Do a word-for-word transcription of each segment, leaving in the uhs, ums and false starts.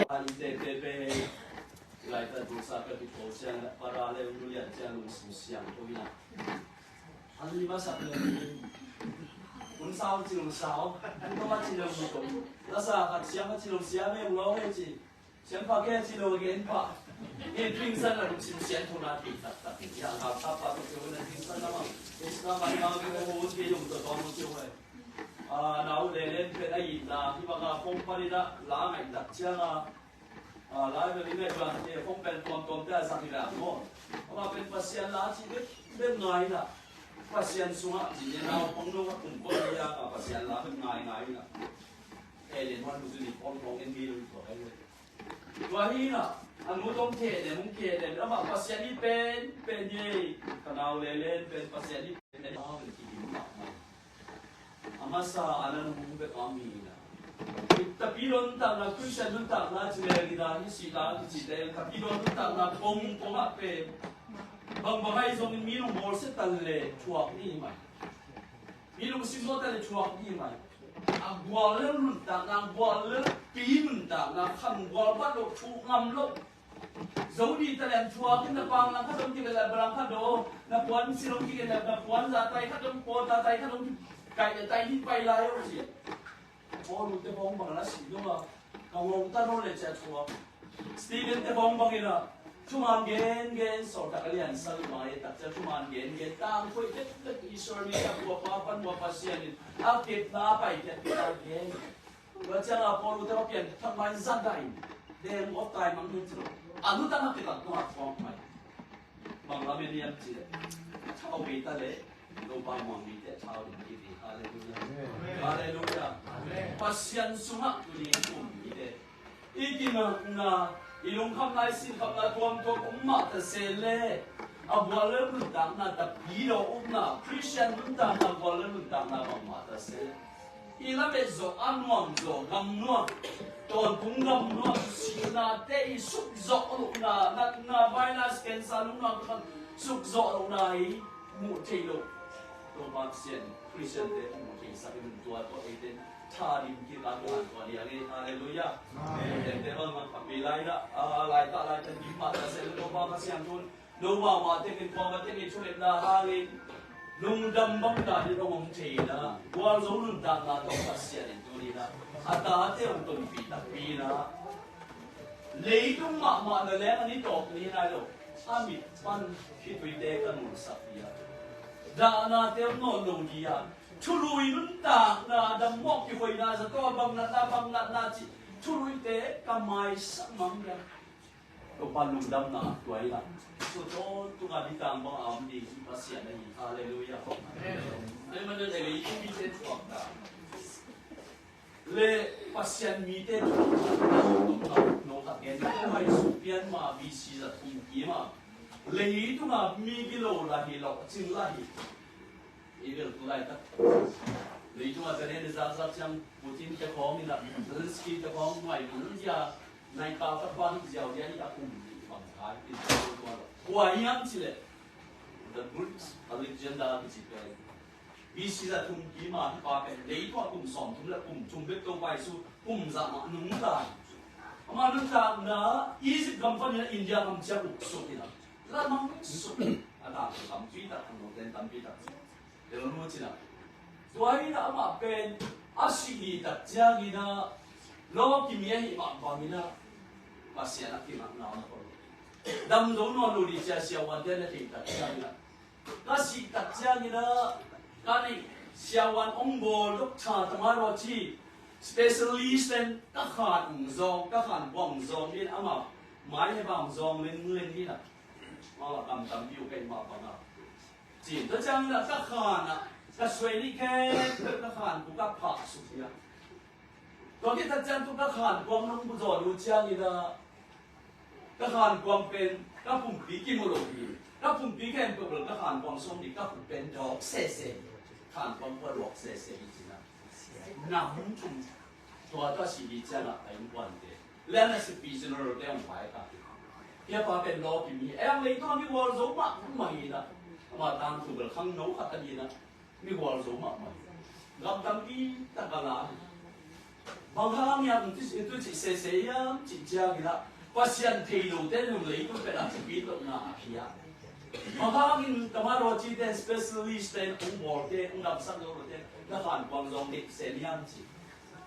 Lai te te pe lai ta tu sa ka ki ko siang la para le lu lian siang lu siang ko ina. An li ma sa le. Un sao ci lu sao. An ko ma ci lu ko. La sa ka siang ka ci lu siang me lo he ci. Siang pa ke ci lu gen pa. Ni ping san la lu sim siang ko na ti tak tak. Ya ka pa pa ko na ping san la ma. Ping san la ma ma ke ho ke yong to to mo ci ho. A, nau le len pen a itna hi banga company na la ngaih tak cianga. A, lai bel i ngaih bang te hong pen tuamtuam te a zak hi bang maw. Ama pen Pasian la ci bek bek ngai na. Pasian sungah ci ne naupang nung a kum kong hi a ka Pasian la bek ngai ngai na. E len wan tu ni pon pon en mi lu to ai le. Tua hi na, a nu tong te le mung te le ama Pasian i pen pen ye. Ka nau le len pen Pasian i pen pen ye. A masa a na nung bek a mi na. Tapi nuntakna, Christian nuntakna ci le ngi dan hi si la ki ci le, tapi nuntakna kong kong a pen. Bang bang ai zong mi nung bol se tan le thuak ni mai. Mi nung sim bol tan le thuak ni mai. A gual le nuntakna, gual le pi nuntakna, kham gual bat lo thu ngam lo. Zo ni ta lem thuak in na pang lang kha dong ki le la balang kha do, na puan si dong ki le na puan za tai kha dong po ta tai kha dong kai le tai ni pai lai o si. Paul te bong bang la si dong a. Ka wong ta no le cha thuak. Stephen te bong bang ina. Thuman gen gen so ta ka lian sal ma e tak cha thuman gen gen tang khoi tek tek Israel ni ta bua pa pan bua Pasian in. A kep na pai tek ta gen. Tua ciang a Paul te va pian thak mai zan dai. Deng op tai mang nun cilo. A nu ta na pian tua kong mai. Mang la me niam cile. Thau be ta le. Lo ba mang mi te thau ding ki ti. Hallelujah. Hallelujah. Pasian sungah tu ni kum mi te. I kinakna, i lungkhamna, i sinkhamna tuamtuam om mah ta se le. A bual le nuntakna tapi lo om na. Christian nuntakna bual le nuntakna bang mah ta se. I lamet zawh a nuam zawh gam nuam, tawntung gam nuam, sihnate i sukzawh lohna, natna, virus, cancer, lungnuam, sukzawh lohna i muh theih loh. Topa Pasian, Christian te muh theihsak i mun tua tua eite tha dim kik a tua tua liang e. Halleluiah. Amen. Tente bang man khapi lai na, a, lai ta lai ta dim mah ta se le Topa Pasian tun. No mahmah tengin, kuamah tengin, thungetna hangin lungdam bang danin hong om thei na, gualzo nuntakna tawh Pasian in tuni na a tate hong tonpih takpi na, leitung mahmah na leng a ni tawp ni nai lo, a mit pan khituite ka nunsak hi a, dahnate hong nawn lo dih a, thului nuntakna, dammawh kihoina, zato bang natna, bang natna cih thuluite ka maisak mang hi a. Topa lungdamna tua hi la. Tua tawntung a ditang bang a om ding hi Pasian ahi. Halleluiah. Amen. Amen. Amen. Amen. Le Pasian mite thuak no khat gen. Ko hai su pian ma B C za thum kim a. Leitung a mi gilo la hi lo, cing la hi. I bel tu laitak leitung a ka ren zakzak ciang Putin te khawng in a, Zelensky te khawng nuai mun dia nai kau ka ban ziau dia i a kum ni bang kai in ka tua lo. Kua hiam ci le, the Greek Alexander kici pen. B C za thum kim a hi pa pen leitung a kum sawm thum le kum thum bek to pai su kum za mah nung lai. Ama nuntakna Egypt gam pan in a India gam ciang uk suk in a. La mang suk in a. A ta tampi tak, a nong ten tampi tak. Tua hi na amah pen a sih ni tak ciangin a lawkimi ahih mah bangin a Pasian a kinakna om ko. Damzo nawn lo ding cia siavuante na theih tak ciangin a, ka sih tak ciangin a ka neih siavuan hong bawl dok tha tama raw ci specialist ten ka khan hong zawng, ka khan buang hong zawng ding amah mai he bang hong zawng leng leng ding a. Mah la tam tampi uh ka hih mah bang a. Cin tua ciangin a ka khan a ka suai nih khempeuh ka khan kuk a phah suk hi a. Tua khit tak ciang tu ka khan kuang nong zawn uh ciangin a ka khan kuang pen ka pumpi kimu lo hi. Ka pumpi khempeuh bel ka khan kuang sawm ding ka kuk pen dawk sese hi. Khan kuang kua dawk sese hi cin a. Na hum thum tua tua si hi ciang a ka innkuante. Lian a sipi general te hong pai ka. Hia pa pen lawkimi. Ei ang leitung a mi gualzo mahmah hi na. Ama tangthu bel khangno khat a hi na. Mi gualzo mahmah hi. Gam tampi tak a la hi. Bang hang hiam tu cih sese hiam cih ciangin ah, Pasian thei lote in leitung pen a cipit lohna a pia. Bang hangin tamaroci ten specialist ten ong bawlte ong damsak zo lote na khankuang zong deih sem hiam ci.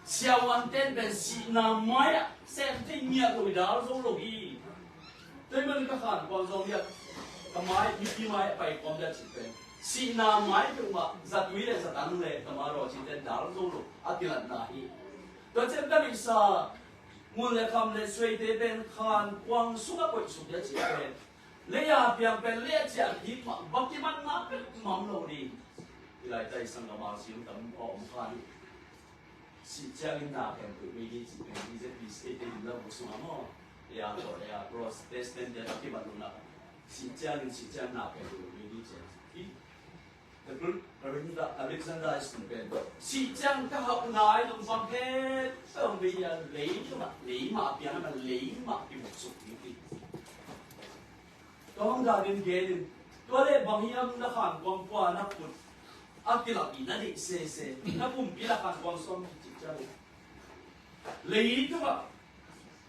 Siavuan ten pen sihna mai-ah sem thei ngiat lo hi, dal zo lo hi. Tua ahih manin ka khankuang zong hiah ka mai, mipi mai a pai kawm dia cih pen sihna mai peuhmah zatui le zatang le tamaroci ten dal zo lo a kilatna hi. Tua ciang ka neihsa ngun le kham le suaite pen khankuang sungah koihsuk dia cih pen lei a piang pen lei a ciah kik mah bang kimanna peuhmah om lo ding. Hi lai tai sanggam a siam tam a om kha hi. Sih ciangin na khempeuh vei ding cih pen B Z B state te in lo sungah maw, ea tawh ea Protestant te a kibat lo na, sih ciangin sih ciang na khempeuh vei ding ciang hi. The Great Alexander, Alexander is pen sih ciang ka hauh nai zong bang khempeuh vei a lei mah, lei mah a piang a lei mah kivuk suk ding hi. Tua hong danin genin tua le bang hiam na khankuang pua na khut a kilak i na deih sese na pumpi na khankuang sawm cih ciang leitungah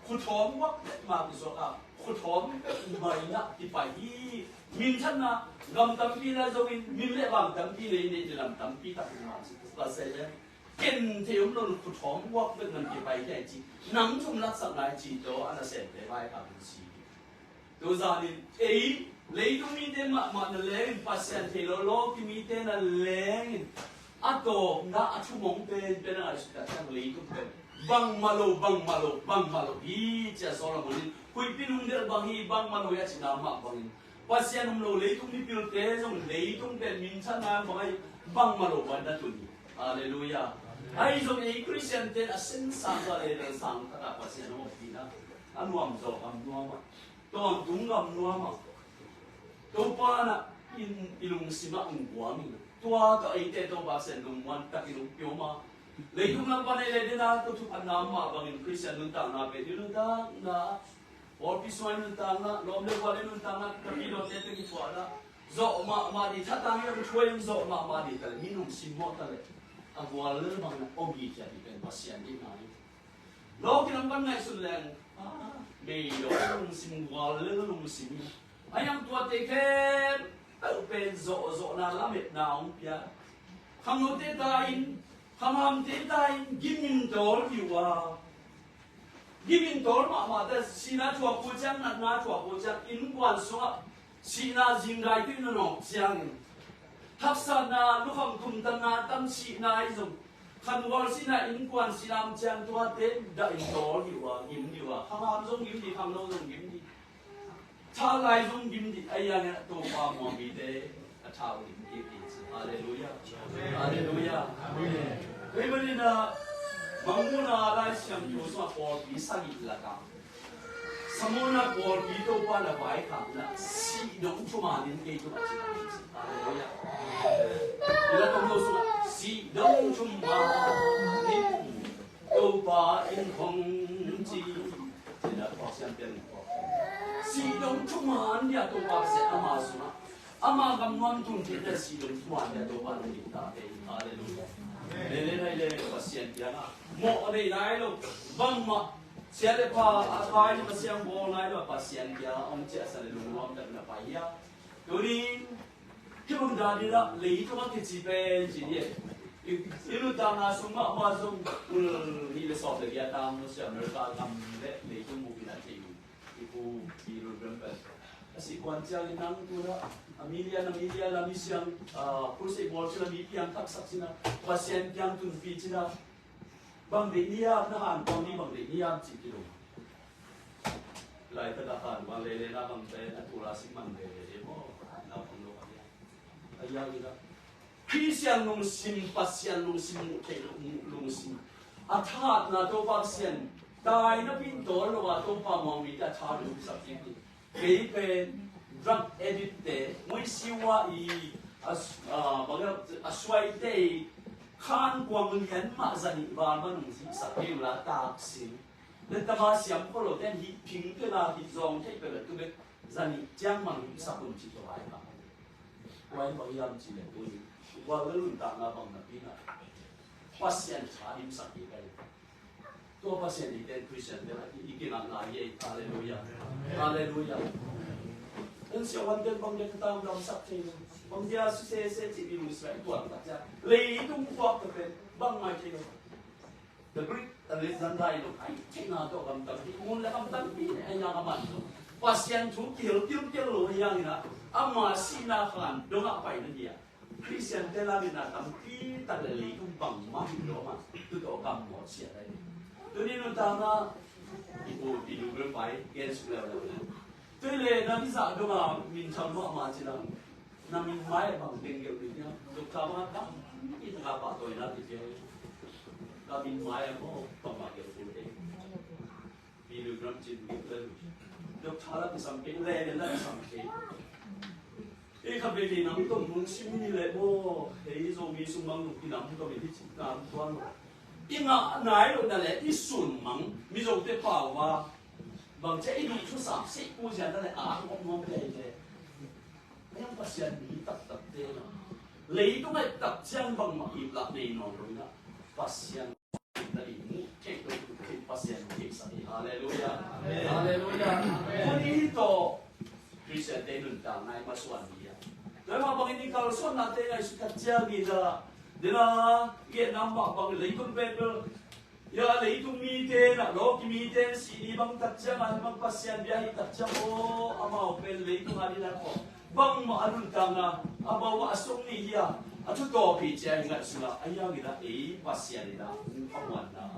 khuthawm uak vet ma kisuak a khuthawm vet mai na kipai hi. Minthanna gam tampi na zongin min le vang tampi nei nei lam tampi tak ma ci pasal le ken thei um lo khuthawm uak vet man kipai hi ci nam thum laksak lai ci to ana sem te vai ka si. Tuzanin ei leitung mite mahmah na lengin Pasian thei lo lawki mite na lengin a tawpna a thumong pen pen a ngaihsut tak ciang leitung pen bangmah lo bangmah lo bangmah lo hi cia Solomon in huihpi nung delh bang hi bangmah lo hi a cina mah bangin Pasian um lo leitung mipilte zong leitung pen minthanna bang ahi bangmah lo bang na tun hi. Halleluiah. Ahi zong ei Khristian ten a sensang zah le lelsang khatah Pasian a hopihna a nuam zaw kam nuam ah Tawntung gam nuam ah Topa na in i lungsim ah ung guang in tua tawh eite Topa sen lungmuan takin ung piom a leitung lam pan ei le dena tua thuphatna mah bangin Khristian nuntakna pen i nuntakna pawlpi suai nuntakna lawm le gual i nuntakna ka pi lawmte teng i thuahna zawh mahmah dih thatang i ung thuai ung zawh mahmah dih tale min ung simmawh tale a gual le bangin a om hi thiat i pen Pasian dihna hi. Lawki lam pan ngaihsun leng mei lo lungsim gual le lungsim hi. A yang tuate khempeuh pen zawhzawhna lametna hong pia. Khangnote ta in khanghamte ta in gimin tawl hi uh a gimin tawl mahmah ta sihna thuak uh ciang natna thuak uh ciang innkuan sungah sihna zingdai tuih nunawk ciangin haksatna lukham thumtanna tam sihna ahi zong khangual sihna innkuan sihna om ciang tuate dah in tawl dih uh a gim dih uh a khangam zong gim dih khangno zong gim dih thalai zong gim dih a iangin a Topa muangmite a thau gim dih dih ci. Halleluiah. Halleluiah. Amen. Kei manin a mangmuna Lai Siangtho sungah pawlpi sagih lakah Samona pawlpi Topa na vaikhakna sih dong thuman in kei tung a ci. Halleluiah. Ila tong lo sungah sih dong thuman in Topa in hong ci. Ina Pasian pian in ko sih dong thuman dia Topa se ama sungah ama gam nuam tun te te sih dong thuman dia Topa in ta te. Halleluiah. Lele nai le Pasian pian a mo nei nai lo bangmah Sia le pha a thai le Pasian bawl nai lo a Pasian kia a om ciahsa le lungnuam tak na pai hia. Tuni hih bang dan hi dah leitung a kici pen ci ni. I nuntakna sung mahmah zong ul nih le sawm le giat tang Malaysia America gam le leitung buk in a thei uh. I pu i lungnuam pen a sih kuan ciang in nang tu dah a million a million a mi siang a crusade bawl cina mi piang taksak cina Pasian kiang tunpi cina. Bang deih ni hiam na hankuang ni bang deih ni hiam cih kilawm. Laitak a hankuang lele na bang pen a tul a sik man lele e maw. Na bang lo a hiam. A hiam i na Khristian lungsim Pasian lungsim muh theih lungsim a thahatna Topa Pasian tai na pin tawl lo a Topa muang mi ta tha lungsak kik ni. Kei pen drug addict te muisiu a i a s- a bang a suai te i khan kuang lian mah zanih val manung zihsak kei ula tak sin. Le tama siam kholo ten hih phing pela hih zawng thei pela tu bek zanih ciang mang hih sak un ci to ai ka. Kuai bang yam ci le tu ni. Kuai le lun tak na bang na pi na. Pasian cha dim sak kei ka. Tua Pasian i ten Christian te la i kingatna hi ei. Halleluiah. Halleluiah. Kan siavuante'n bang dia ka tamdamsak thei lo, bang dia suse se cih mi lungsia i tuak tak ciang leitung tuak ka pen bang ngai thei lo. The Great Alexander i lo ai theihna tawh gamtampi, mun le gamtampi ne ai na ka man lo. Pasian thu kihel kilkel lo hi hangin ah ama sihna khan dongah paina hi a. Christian te lam in a tampi tak le leitung bangmah hi lo ma, tu tawh gam mawh sia lai. Tuni nuntakna i pu i lu pai gen suk leu leu. Tui le na kizah dong a min tham mah mah ci lam. Na min mai bang teng geu ding hiam? Doctor bang a tam i taka pahtawina ti kei. Ka min mai a maw bangmah geu ding kei. Billigram cin geu le. Doctor la kisam kei, le le la kisam kei. I khat vei kei nam tawh nung sim ni le maw, hei Zomi sung bang nung kinam tawh mi hi ci nam tuan maw. I ngah nai lo na le i sun mang Mizote pau a bang cia i duh thu sam sih pu zia na le a hong om nuam kei le. Hong Pasian mi taktak te na. Leitung a i tak ciang bangmah i lah nei nawn lo na. Pasian na i mu thei to tu thei Pasian thei sa hi. Halleluiah. Halleluiah. Tuni hi tawh Christian te nuntakna i masuan hi a. Tua mah bangin i kalsuanna te ngaihsut khat ciang hi na. Dena i et nam mah bang leitung pen bel Ia leitung mite na lawki mite si ni bang tak ciang a bang Pasian bia hi tak ciang aw amau pen leitung a dina ko bangmah a nuntakna a bau a sung ni hi a a thu tawpi cia hi ngat suna a hiang ina ei Pasian ina a muanna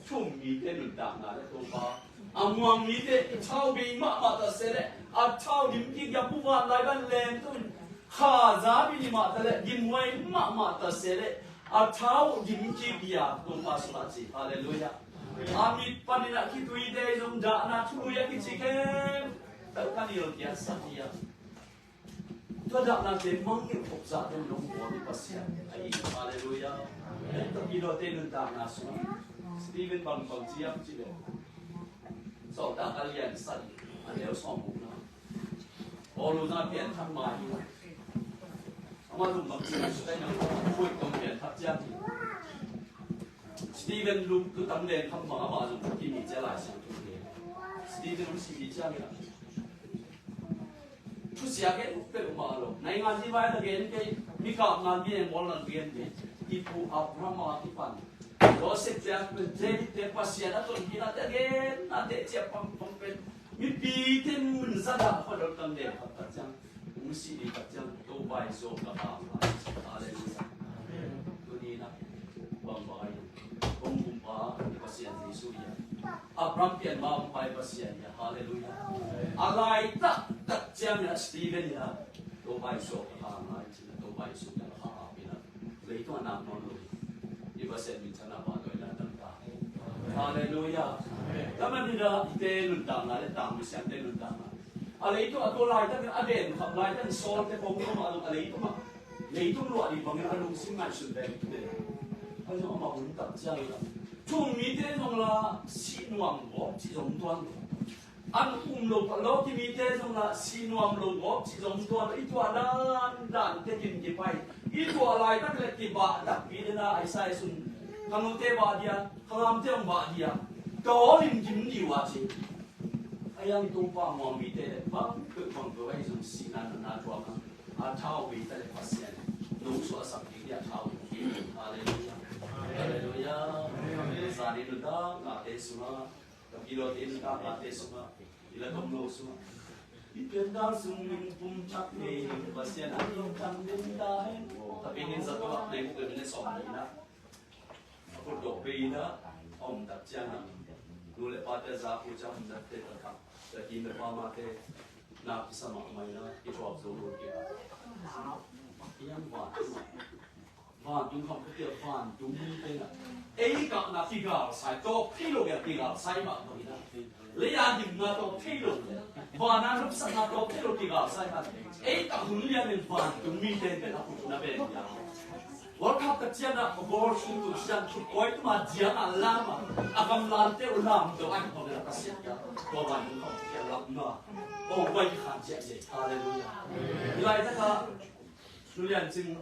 thum mite nuntakna le Topa a muang mite thau bei mahmah ta se le a thau dim kik ya pu van lai ban lem tu in kha za bi ni mah ta le gimhuai mahmah ta se le a thau dim kik ya Topa sungah ci. Halleluiah. A mit panin a khitui te zong dahna thului a kici khem tak ka nil kia sa hi a. Tua dahna te mangngilh khop zah te nong buang i Pasian a hi. Halleluiah. Tua pi lo te nuntakna sungah Stephen bang bang ci am ci le. Sawltak a lian san a neu sawm bukna. Paul na pian thak ma hi. Ama lum bang ci na sukai na khuai kong pian thak ciang hi. Stephen lum tu tam den thak ma ama lum ki mi cia lai siang tu hi. Stephen lum si mi ciang hi. Thusia gen peuhmah lo. Naingan hi vai na gen kei. Mikap ngan mi engol na gen kei. I pu Abraham a kipan Joseph te a pen David te Pasian a tonpina te a gen na te cia pangpang pen mipi te mun zada khuadol tam den khat tak ciang hong si ni tak ciang Topa i suak ka pang. Halleluiah. Tuni na bang bang ai hong kumpa i Pasian Jesu ia Abraham pian ma hong pai Pasian ia. Halleluiah. A lai tak tak ciang ia Stephen ia Topa i suak ka pang ai cina Topa i suak ka pang a pina. Leitung a nak nawn lo hi. I Pasian min thang a pahtawi na dang ta. Halleluiah. Taman hi dah i te nuntakna le tang misiang te nuntakna. A leitung a tua laitakin a den khap laitakin Saul te kong kong a lung a leitung a. Leitung luah ding bangin a lungsim ngaihsun ve. A zong amah hun tak ciang hi dah. Thum mite zong la sih nuam gawp cih zong tuan lo. An um lo pah lo, kimite zong lah si nuam lo gawp cih zong tuan lo, i tuah dan dan tekin kipai. I tuah laitak le kibah takpi dena Isaiah sun. Ka nute bah dia, ka ngamte hong bah dia. Tawlin kim diu a ci. A yang Topa muang mite le bang peuh bang peuh ahi zong sihna na na tuak a. A thau mite le Pasian nong suahsak ding dia thau ding. Halleluiah. Halleluiah. Zani nuntak ngate sungah Ka pilawte in ka kate sungah i la tom lo sungah i pianthar sung min pum thak thei Pasian a in tam den ta hen. Ka pinin zato ah nei kuk le min le sawm ni na a put dok bei na a om tak ciang a nu le pate za pu ciang om tak te tak tak kim le pa mate na kisa mahmah ina i thuak zo lo kik a. Iang va Vantung kham khutia vantung mite na ei kahna kigalsai tawk thei lo kei a kigalsai mah bangin a lei a dimna tawk thei lo le vana nopsakna tawk thei lo kigalsai mah. Ei kah hun lianin vantung mite pen a khutna pen dia World Cup ka cian a ka goal sung tu sian thut kawi tuma diang a lam a a gamlante uh lam to a hong la ka siat ya tua vantung kham khutia lamna oh vai khan ciat ciat. Halleluiah. Ilai taka Nulian Cing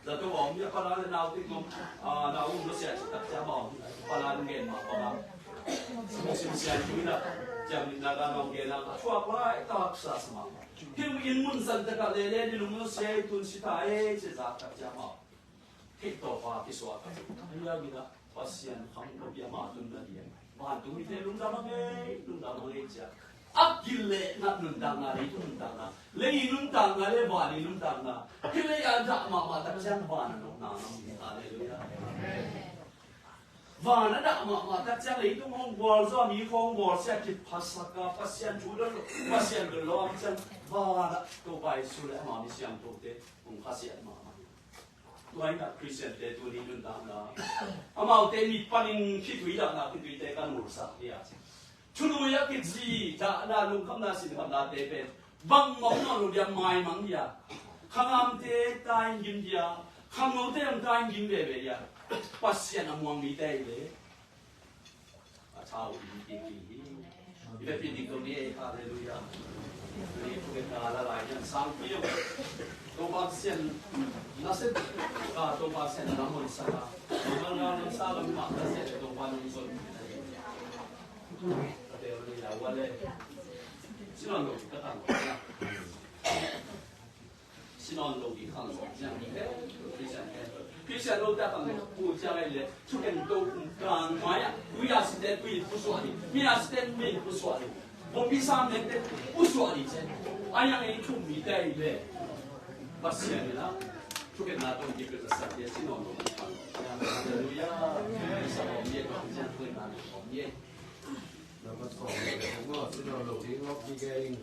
Zato a om hi a, pala le naute om, a, nau om lo sia ci tak cia ma om hi a, pala nung gen ma pala. Sim sia ci na, ciam ni na ga nong gen a, a thuak lai, tak sa sa ma. Hi inn mun san tak a le le ni lung lo sia i tun si ta e, ci za tak cia ma. Hi to pa ki sua ka. Hi a gina, Pasian khang ko bia ma tun na dia. Vantung mite lungdam a ngei, lungdam a ngei cia. A kilehna nuntakna, leitung nuntakna, lei nuntakna, le van nuntakna. Kileh a dah mahmah tak ciang van a nokna ngam hi. Halleluiah. Van a dah mahmah tak ciang leitung hong gualzo a, mi hong gualsia kiphasak a, Pasian thu dot lo, Pasian dot lo a ciang van a Topa Jesu le ama mi siangthote hong khasiat mahmah hi. Tua hi a Khristiante tuni nuntakna, amaute mit panin khitui dahna khituite ka nulsak hi a. Thului a kici dahna, lungkhamna, sinkhamnate pen bangmah om nawn lo dia, maimang dia. Khangamte ta in gim dia, khangnote zong ta in gim veve dia. Pasian a muang mite hi le a thau in kiki hi. I vekpi ding ko ni e, halleluiah. Ni phuket ka la lai nian sang pi o. Topa Pasian na sen ka, Topa Pasian na lam hon sa ka. Topa na lam sa lam ma na sen Topa nung son. Ka te ni la wa le. Sinon lo ka tang. Sinon lo di khang sa ciang ni he, Christian he. Christian lo ta khang lo, pu ciang ai le, thuken to kum kang mai a, ui a si te ui pu suah ni, mi a si te mi pu suah ni, bom bi sam ne te pu suah ni ciang. Ai yang ei thum mi te ai le. Pasian ni la, thuken na to di pe sa te sinon lo di khang. Halleluiah. Sa bom ye to ciang thuken na to bom ye. Number song, sinon lo di ngok di geng.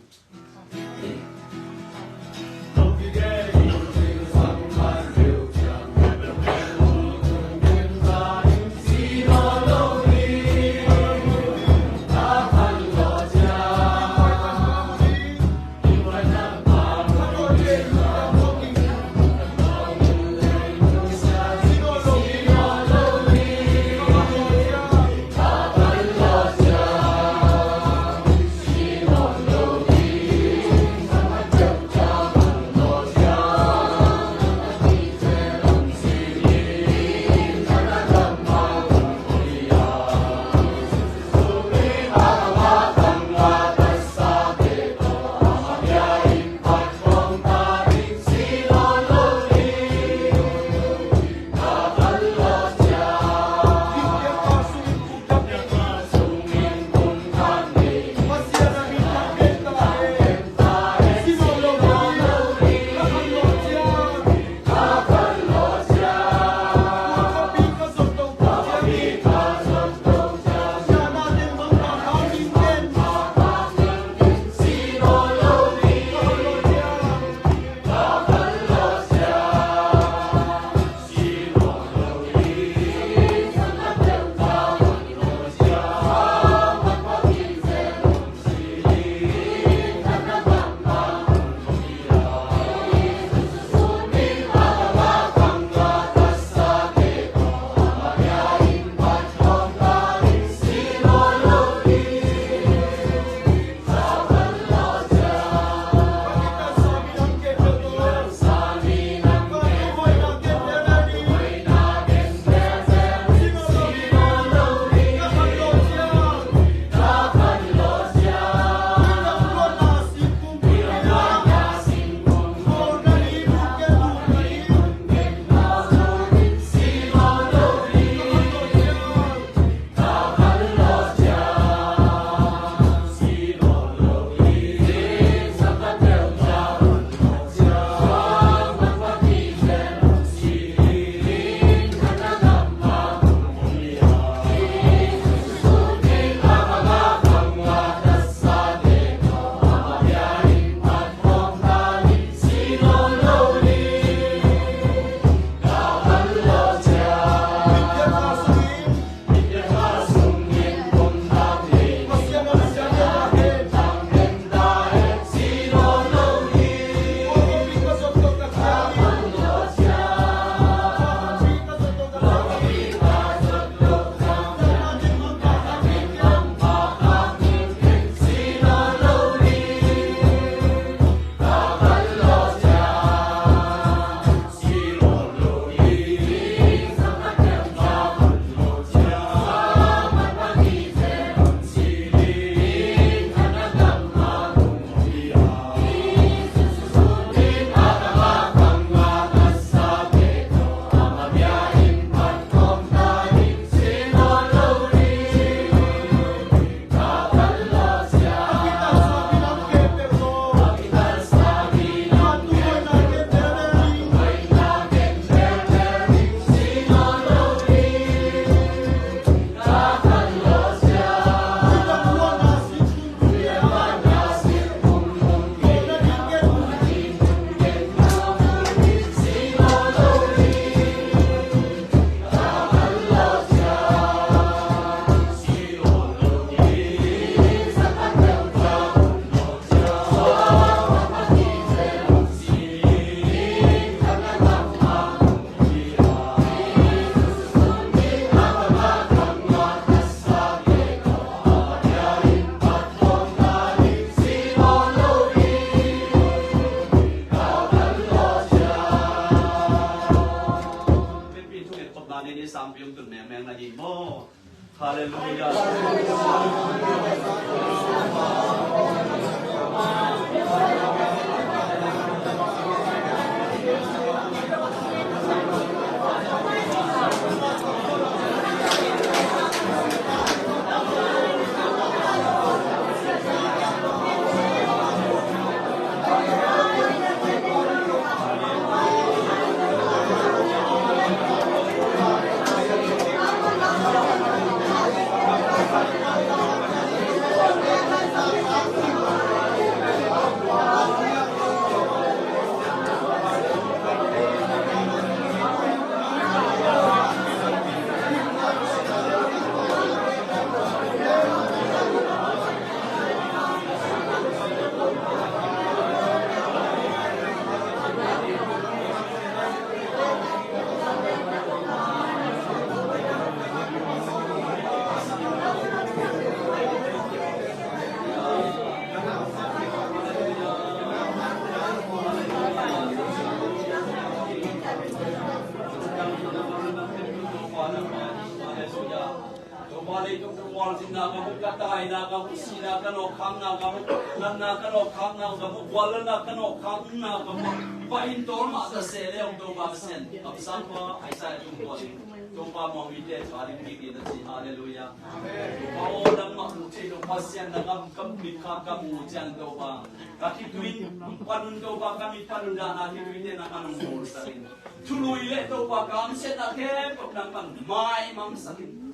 Topa, leitung tungmual zinna ka mu, ka taina ka mu, sihna ka nawkkhakna ka mu, natna ka nawkkhakna ka mu, guallelhna ka nawkkhakna ka mu. Pa in tawlmah ta seh le hong, Topa Pasian, kamsangpa Isaiah tungmual in Topa muang mite tha ding kik in a ci. Halleluiah. Topa aw, nangmah mu thei lo Pasian, na gam ka mit kha ka mu ciang Topa, ka khitui panun Topa, ka mit panun dahna khituite nangmah nong musak in. Thului le Topa kamsiatna khempeuh nangmah maimangsak in.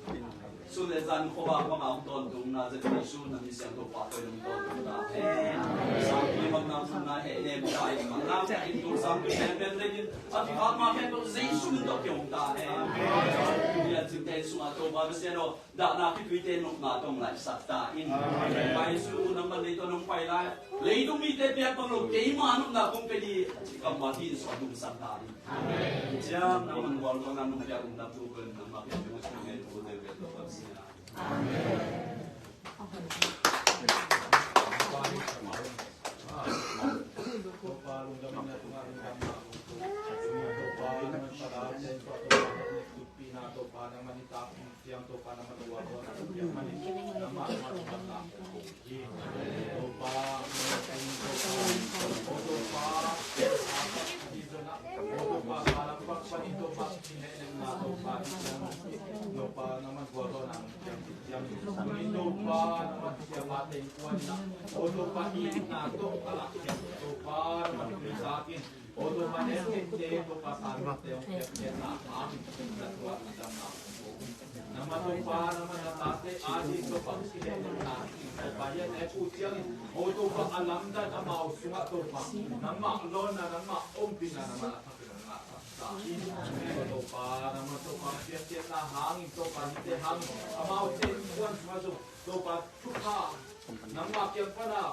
Sun le zan khuavak bangah hong tawntungna zet Jesu na min siangtho pah tawh hong tawntung ta hen. Sangpi bang nang sung na heh nem ta in, bang nang ta in tu sangpi bang bang ding in, a kikhak ma khempeuh Jesu min tawh kihong ta hen. Piancil te sungah Topa Pasian aw, dahna khituite nopna tawh hong laihsak ta in. Amen. Jesu nangmah lei tawh nong pai lai, leitung mite piak bang lo keima nopna kong pia ding, kammal hi in sawt dungsak ta in. Amen. Ciang nangmah gualzawhna nong piak umna thu pen nangmah piak ding a thu ngen thu te pen lo kamsia. Amen. Nangmah Topa, nangmah na tate ading Topa, kihehnepna Topa, hiah na heh uh ciangin, o Topa, a lamdang amau sungah Topa, nangmah lawnna, nangmah ompihna, nangmah na thak in nangmah taksa in. O Topa, nangmah Topa, piankhiatna hangin Topa, nite hangin, amau te innkuan sungah zong Topa, thupha, nangmah kiang pana